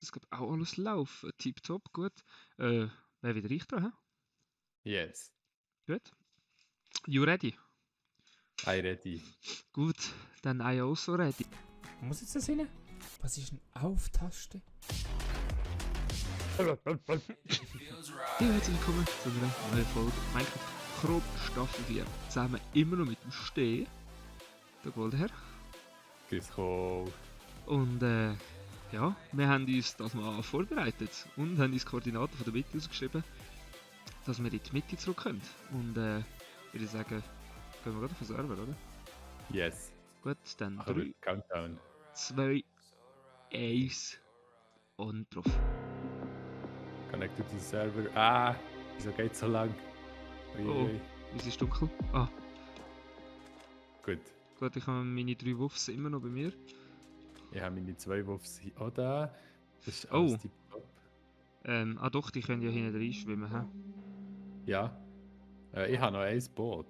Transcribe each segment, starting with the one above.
das geht auch alles laufen. Tipptopp, gut. Wer wieder ich dran? Yes. Gut. You ready? I ready. Gut, dann I also ready. Muss jetzt das rein? Was ist eine Auf-Taste? Hey, herzlich willkommen zu einer neuen Folge Minecraft Chrom Staffel 4. Zusammen immer noch mit dem Steh, der Goldherr. Grüß Gott. Und ja, wir haben uns das mal vorbereitet und haben uns Koordinaten von der Mitte ausgeschrieben, dass wir in die Mitte zurück können. Und würde ich sagen, gehen wir gerade auf den Server, oder? Yes. Gut, dann Machen 3, wir Countdown. 2, 1 und drauf. Connected to server. Ah, wieso geht's so lang? Ui, Oh. ui. Es ist dunkel. Ah, Gut. gut, ich habe meine 3 Wuffs immer noch bei mir. Ich habe meine 2 Wuffs auch da. Das ist Oh. alles tipptopp. Doch, die können ja hinten rein schwimmen, hä? Ja. Ich habe noch ein Boot.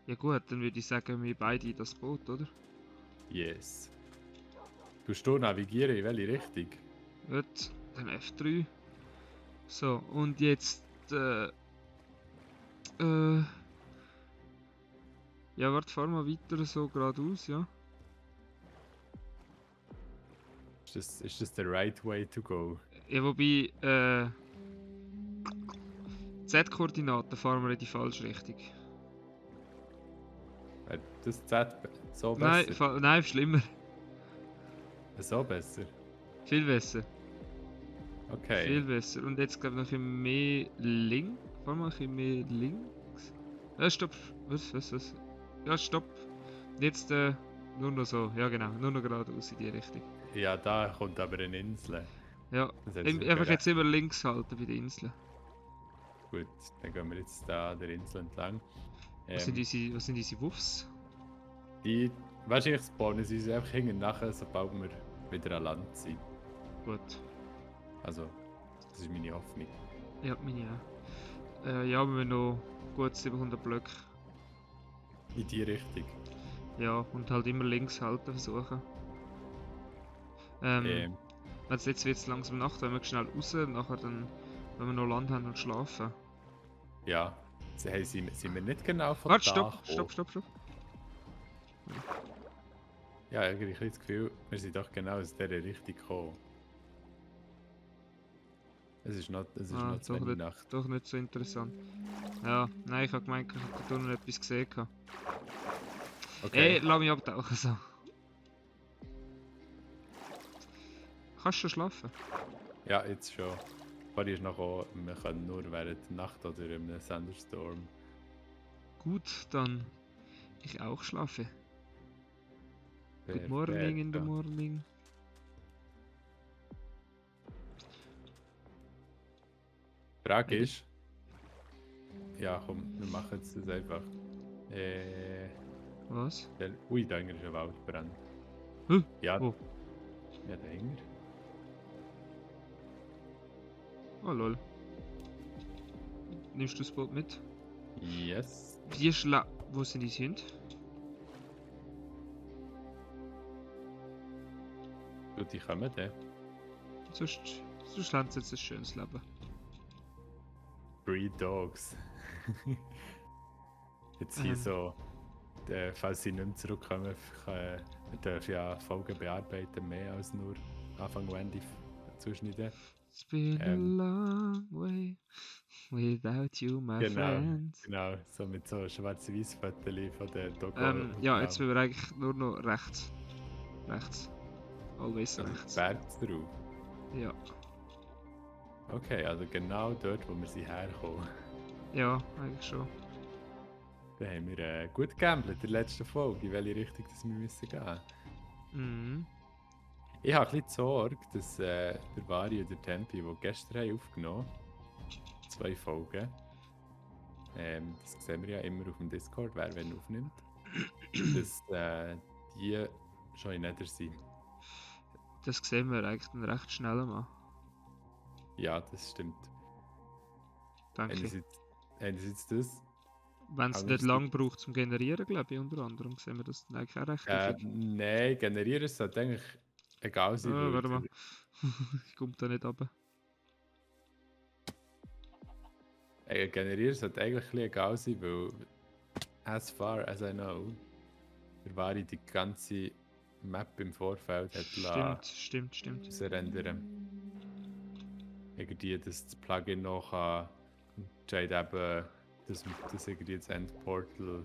Ja gut, dann würde ich sagen, wir beide in das Boot, oder? Yes. Du navigieren in welche Richtung? Gut, dann F3. So, und jetzt, ja, warte, fahr mal weiter so geradeaus, ja. Ist das der right way to go? Ja, wobei, Z-Koordinaten fahren wir in die falsche Richtung. Das Z so Nein, besser? nein, schlimmer. So besser? Viel besser. Okay. Viel besser. Und jetzt glaube ich noch ein bisschen mehr links. Fahr mal ein bisschen mehr links. Stopp. Was? Ja, stopp. Jetzt nur noch so. Ja genau, nur noch geradeaus in die Richtung. Ja, da kommt aber eine Insel. Ja, Das hat sich einfach gerecht. jetzt immer links halten bei den Inseln. Gut, dann gehen wir jetzt da der Insel entlang. Was sind diese Wuffs? Die wahrscheinlich spawnen sie uns einfach hinten nachher, sobald wir wieder an Land sind. Gut. Also, das ist meine Hoffnung. Ja, meine auch. Ja, wir haben noch gut 700 Blöcke. In die Richtung. Ja, und halt immer links halten versuchen. Ähm, Jetzt wird es langsam Nacht, wenn wir schnell raus, nachher dann, wenn wir noch Land haben und schlafen. ja. Hey, sind wir nicht genau von Warte, da stopp. gekommen? Ja, irgendwie habe ich das Gefühl, wir sind doch genau aus dieser Richtung gekommen. Es ist noch zu wenig Nacht. Doch nicht so interessant. Ja, nein, ich habe gemeint, ich habe da noch etwas gesehen. Okay. Lass mich abtauchen so. Kannst du schon schlafen? Ja, jetzt schon. Vorhin ist noch auch, wir können nur während der Nacht oder in einem Thunderstorm. Gut, dann ich auch schlafe. Good morning in the morning. Die Frage Hey. ist. Ja, komm, wir machen jetzt das einfach. Was? Ui, da hinten ist ein Waldbrand. Ja, Wo? ja, da hinten. Oh lol. Nimmst du das Boot mit? Yes. Wo sind die Hunde? Du, die kommen dann. Sonst haben sie jetzt ein schönes Leben. 3 Dogs. Jetzt hier so, falls sie nicht mehr zurückkommen, wir dürfen ja Folgen bearbeiten, mehr als nur Anfang und Ende zuschneiden. It's been a long way without you, my friend. Genau, so mit so schwarz-weiß-Fotos von der Dogo. Ja, jetzt sind wir eigentlich nur noch rechts. Rechts. Always rechts. Bergs drauf. Ja. Okay, also genau dort, wo wir sie herkommen. Ja, eigentlich schon. Da haben wir gut gegambelt in der letzten Folge, in welche Richtung das wir müssen gehen. Mhm. Ich habe ein bisschen die Sorge, dass der Vari und der Tempi, die gestern haben aufgenommen haben, 2 Folgen, das sehen wir ja immer auf dem Discord, wer wenn aufnimmt, dass die schon in Nether sind. Das sehen wir eigentlich dann recht schnell mal. Ja, das stimmt. Danke. Einerseits das. Wenn es nicht lang braucht zum Generieren, glaube ich, unter anderem sehen wir das dann eigentlich auch recht effektiv. Nein, generieren sollte eigentlich egal sein Warte mal. würde. Ich komme da nicht runter. Generieren sollte eigentlich ein bisschen egal sein, weil as far as I know, der Vari die ganze Map im Vorfeld hat Stimmt. rendern. Irgendwie, dass das Plugin noch kann, entscheidet eben, dass irgendwie das Endportal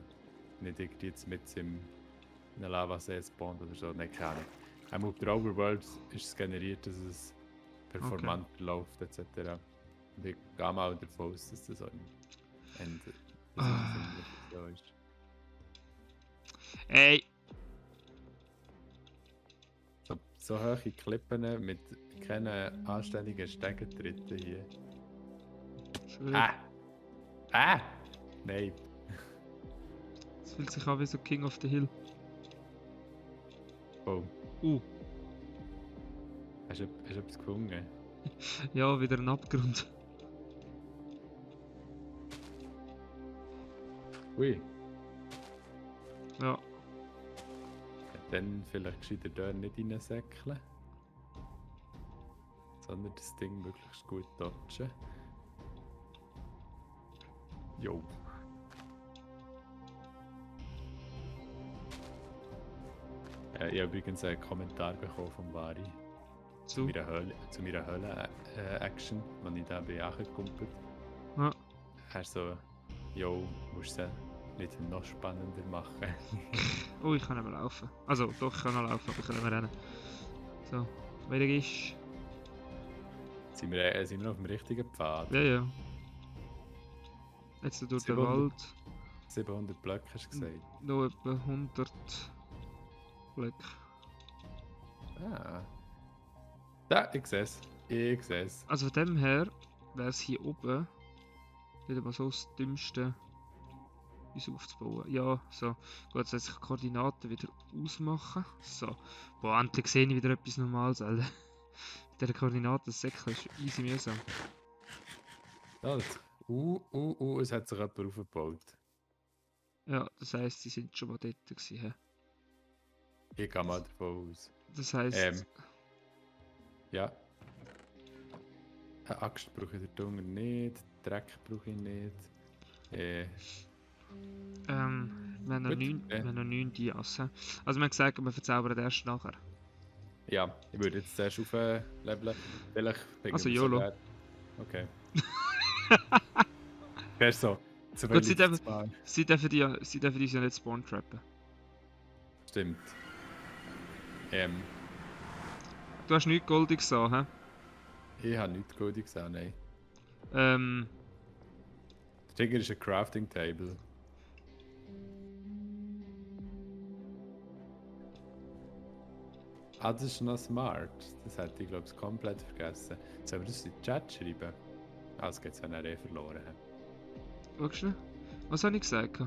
nicht irgendwie jetzt mit in einem Lavasee spawnt oder so. Nein, keine Ahnung. Auch auf der Overworld ist es generiert, dass es performant läuft etc. Und ich gehe mal davon aus, dass das auch im Ende das herausfinden, so ist. Ey! So hohe Klippen mit keinen anständigen Stegentritten hier. Schwierig. Nein. Es fühlt sich an wie so King of the Hill. Oh. Hast du etwas gefunden? Ja, wieder ein Abgrund. Ui. Ja. Dann vielleicht gescheiter dort nicht reinsäckeln. Sondern das Ding möglichst gut dodgen. Jo. Ich habe übrigens einen Kommentar bekommen von Vari zu meiner Höhle-Action, die ich da bin angekumpelt. Ja. Er so, jo, musst du nicht noch spannender machen. Oh, ich kann nicht mehr laufen. Also, doch, ich kann noch laufen, aber ich kann nicht mehr rennen. So, weiter ist. Sind wir auf dem richtigen Pfad? Ja. Jetzt durch den 700. Wald. 700 Blöcke hast du gesagt. Noch etwa 100 Blöcke. Da, ich sehe es. Also von dem her wäre es hier oben wieder mal so das Dümmste, uns aufzubauen. Ja, so. Gut, jetzt ich die Koordinaten wieder ausmachen. So. Boah, endlich sehe ich wieder etwas Normales, Alter. Mit dieser Koordinatensäckel ist easy mühsam. Es hat sich jemand aufgebaut. Ja, das heisst, sie sind schon mal dort gewesen. Hä? Ich gehe mal davon aus. Das heisst... Ja. Eine Axt brauche ich da unten nicht, Dreck brauche ich nicht. wir haben noch Gut, 9 Dias. Hä? Also wir haben gesagt, wir verzaubern erst nachher. Ja, ich würde jetzt zuerst aufleveln. Vielleicht Also YOLO. Okay. Wäre so. Gut, sie dürfen die ja nicht spawn-trappen. Stimmt. Du hast nichts Goldiges gesehen, hä? Ich habe nichts Goldig gesehen, nein. Ähm... Der Trigger ist ein Crafting Table. Das ist noch smart. Das hätte ich, glaube ich, komplett vergessen. Sollen wir das in den Chat schreiben? Das geht es ja nachher verloren. Schaust du? Was habe ich gesagt?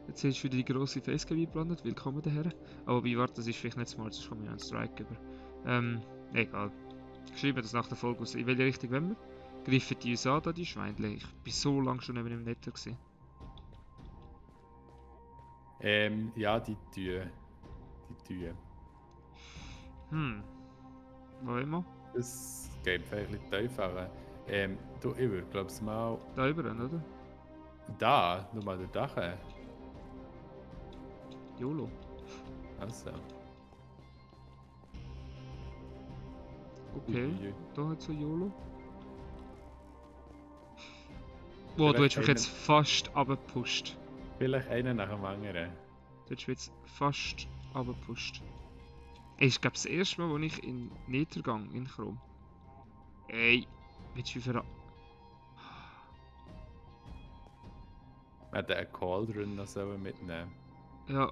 Jetzt hast du wieder die grosse Facecam eingeblendet. Willkommen daher. Aber warte, das ist vielleicht nicht smart, sonst komme ich einen Strike über. Egal. Ich schreibe das nach der Folge aus. In welche Richtung wollen wir? Greifen die uns an, da die Schweinchen? Ich bin so lange schon nicht mehr im Netto gewesen. Ja, die Tür. Wo immer? Das geht vielleicht ein bisschen tiefer. Du, ich würde, glaube ich, mal... Da über, oder? Da, nur mal durch Dach. YOLO. Also. Okay, Uiuiui. da hat so YOLO. Boah, du hast mich jetzt fast abgepusht. Vielleicht einen nach dem anderen. Du hast mich jetzt fast abgepusht. Ich glaube das erste Mal, als ich in Nether gehe, in Chrome. Ey, willst du wie verraten? Wir hätten einen Cauldron noch mitnehmen. Ja.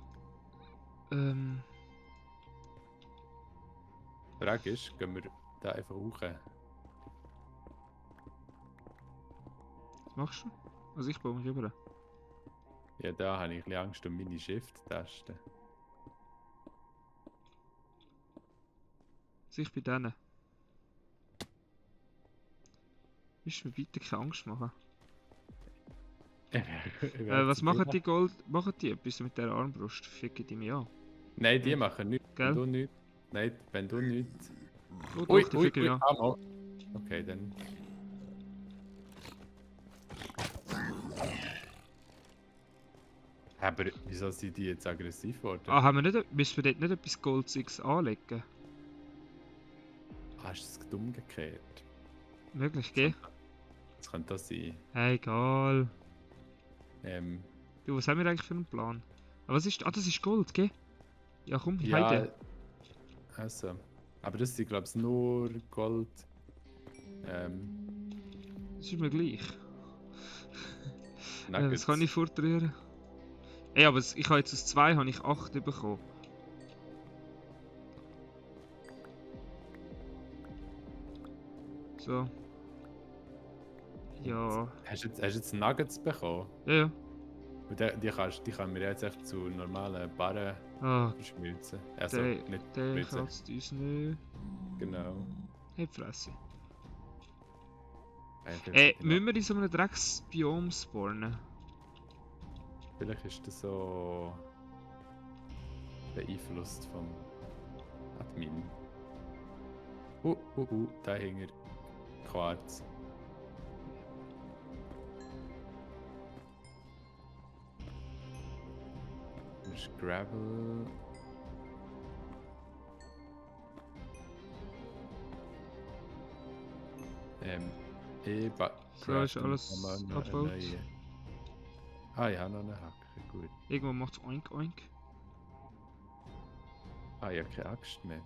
Die Frage ist, gehen wir da einfach hoch? Was machst du? Also ich baue mich über. Ja, da habe ich ein bisschen Angst um meine Shift-Taste. Also ich bin denen. Willst du mir bitte keine Angst machen? Was machen die Gold? Machen die etwas mit der Armbrust? Ficken die mich an? Nein, die machen nichts. Gell? Du nichts. Nein, wenn du nichts... Oh, doch, der Ficker, ja. Ah, no. Okay, dann... Aber wieso sind die jetzt aggressiv geworden? Ah, müssen wir dort nicht etwas Goldziges anlegen? Hast du es umgekehrt? Möglich, gell? Das könnte das sein. Hey, egal. Ähm, Du, was haben wir eigentlich für einen Plan? Ah, was ist... Ah, das ist Gold, gell? Ja, komm, ja, Heide. also. Aber das sind, glaube ich, nur Gold. Das ist mir gleich. Das Nuggets. kann ich fortrühren. Ey, aber ich habe jetzt aus 2 habe ich 8 bekommen. So. Ja. Hast du jetzt Nuggets bekommen? Ja, ja. Und die können wir jetzt echt zu normalen Barren Ah, verschmilzen. Also der nicht der verschmilzen. kratzt uns nicht. Genau. Hey, Fresse. Vielleicht Müssen wir in so einem Drecksbiom spawnen? Vielleicht ist das so beeinflusst vom Admin. Da hängt Quarz. Das ist Gravel. So ist alles abgebaut. Ah, ich habe noch eine Hacke, gut. Irgendwo macht es oink oink. Ah, ich habe keine Axt mehr.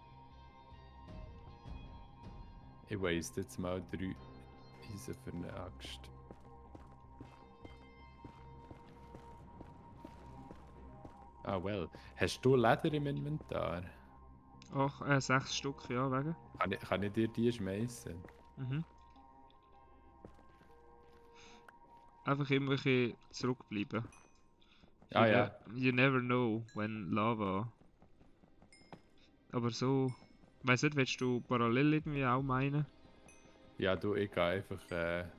Ich waste jetzt mal 3 Eisen für eine Axt. Ah, well. Hast du Leder im Inventar? Ach, 6 Stück, ja, wegen. Kann ich dir die schmeißen? Mhm. Einfach immer ein bisschen zurückbleiben. Ah ja. You never know when Lava. Aber so. Weiss nicht, willst du parallel irgendwie auch meinen? Ja, du, ich gehe einfach ein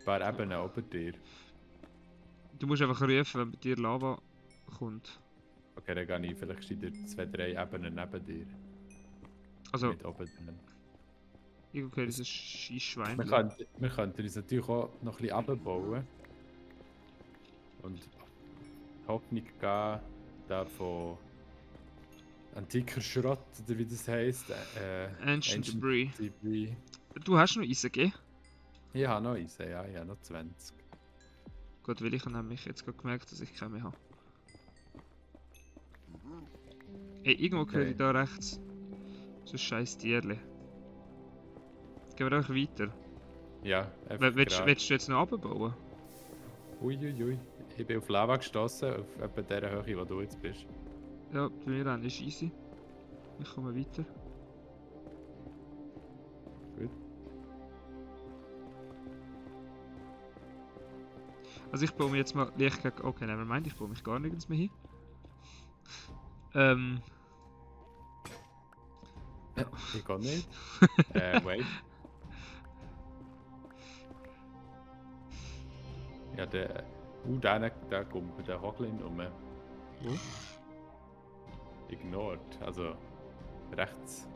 paar Ebenen über dir. Du musst einfach rufen, wenn bei dir Lava kommt. Okay, dann gehe ich vielleicht wieder 2, 3 Ebenen neben dir. Also, Nicht oben drin. okay, dieses Scheißschwein. Wir könnten uns natürlich auch noch ein bisschen abbauen. Und Hoffnung geben, da von antiker Schrott, oder wie das heisst. Ancient Debris. Debris. Du hast noch Eisen, gell? Ich habe noch Eisen, ja, ich habe noch 20. Gut, weil ich habe nämlich jetzt gerade gemerkt, dass ich keine mehr habe. Ey, irgendwo höre ich da rechts so ein scheiß Tierli. Gehen wir einfach weiter. Ja, einfach Willst du jetzt noch abbauen? Uiuiui, ich bin auf Lava gestossen, auf etwa der Höhe, wo du jetzt bist. Ja, bei mir auch ist easy. Ich komme weiter. Gut. Also ich baue mir jetzt mal leicht gegen... Okay, nevermind, ich baue mich gar nirgends mehr hin. Ich kann nicht. Wait. Ja, der kommt mit der Hoglin um. Wo? Ignored, also rechts.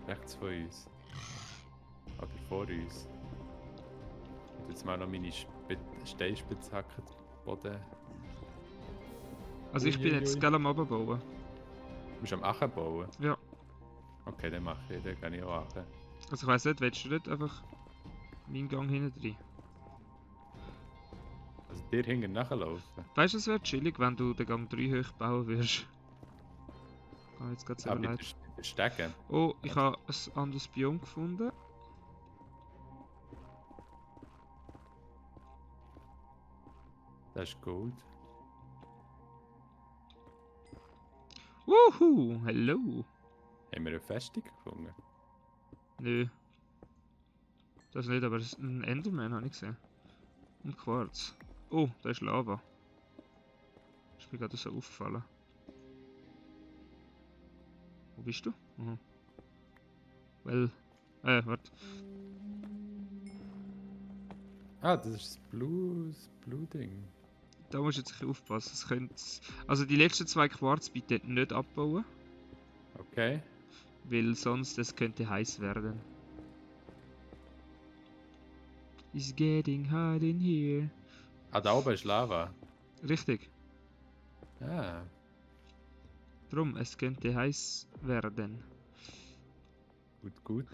Rechts von uns. Oder vor uns. Und jetzt mal noch meine Steinspitzhacke zu Boden. Also ich bin jetzt gerade am Abbauen. Du bist am Achen bauen? Ja. Okay, dann mache ich, dann kann ich auch Achen. Also ich weiss nicht, willst du nicht einfach meinen Gang hinten rein? Also dir hinten nachlaufen? Weißt du, es wäre chillig, wenn du den Gang 3 hoch bauen würdest. Ah, jetzt geht's aber Mit leid. den Stecken? Oh, ich habe ein anderes Biom gefunden. Das ist Gold. Wuhu, hello. Haben wir eine Festung gefunden? Nö. Das nicht, aber ein Enderman habe ich gesehen. Und Quarz. Oh, da ist Lava. Ist mir gerade so aufgefallen. Wo bist du? Aha. Well. Warte. Ah, das ist das Blue-Ding. Da musst du jetzt ein bisschen aufpassen. Also die letzten 2 Quarz bitte nicht abbauen. Okay. Weil sonst es könnte heiß werden. It's getting hot in here. Ah, da oben ist Lava. Richtig. Ah, Drum, es könnte heiß werden. gut.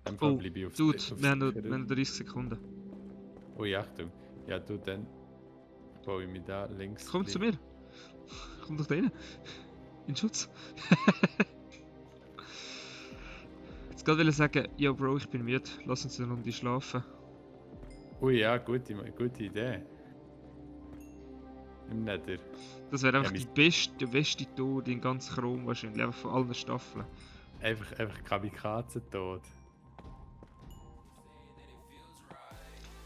In dem Fall Oh, bleibe ich aufs Dude, aufs wir haben noch Sicheren. 30 Sekunden. Ui, Achtung. Ja, du, dann baue ich mich da links. Komm zu mir. Komm doch da rein. In Schutz. Jetzt gerade will ich sagen, yo Bro, ich bin müde. Lass uns eine Runde schlafen. Ui, ja, gute Idee. Im Nether. Das wäre einfach Ja, der beste Tod in ganz Chrom wahrscheinlich. Einfach von allen Staffeln. Einfach Kamikaze tot.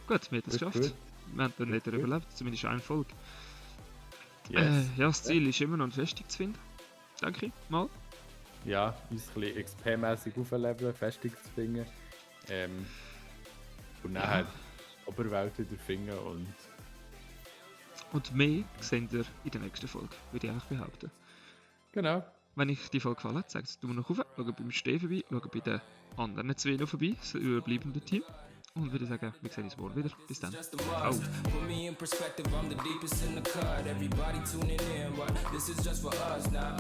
Gut, wir haben das Gut, geschafft. Wir haben den Gut, Nether gut. überlebt. Zumindest eine Folge. Yes. Ja, das Ziel ist immer noch eine Festung zu finden. Danke mal. Ja, uns ein bisschen XP-mäßig aufleveln, Festung zu finden. Und nachher die Oberwelt wieder finden Und mehr seht ihr in der nächsten Folge, würde ich auch behaupten. genau. Wenn euch die Folge gefallen hat, sagt es mir noch auf, schaut beim Stehen vorbei, schaut bei den anderen zwei noch vorbei, das überbleibende Team. Und würde sagen, wir sehen uns morgen wieder. Bis dann. Ciao. Put me in perspective, I'm the deepest in the cut. Everybody tuning in, but this is just for us now.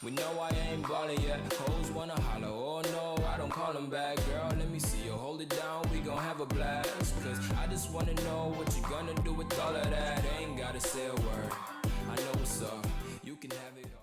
We know I ain't ballin' yet. Hoes wanna holler, oh no, I don't call them back. Girl, let me see you hold it down, we gon' have a blast. Cause I just wanna know what you gonna do with all of that. Ain't gotta say a word, I know what's up. You can have it all.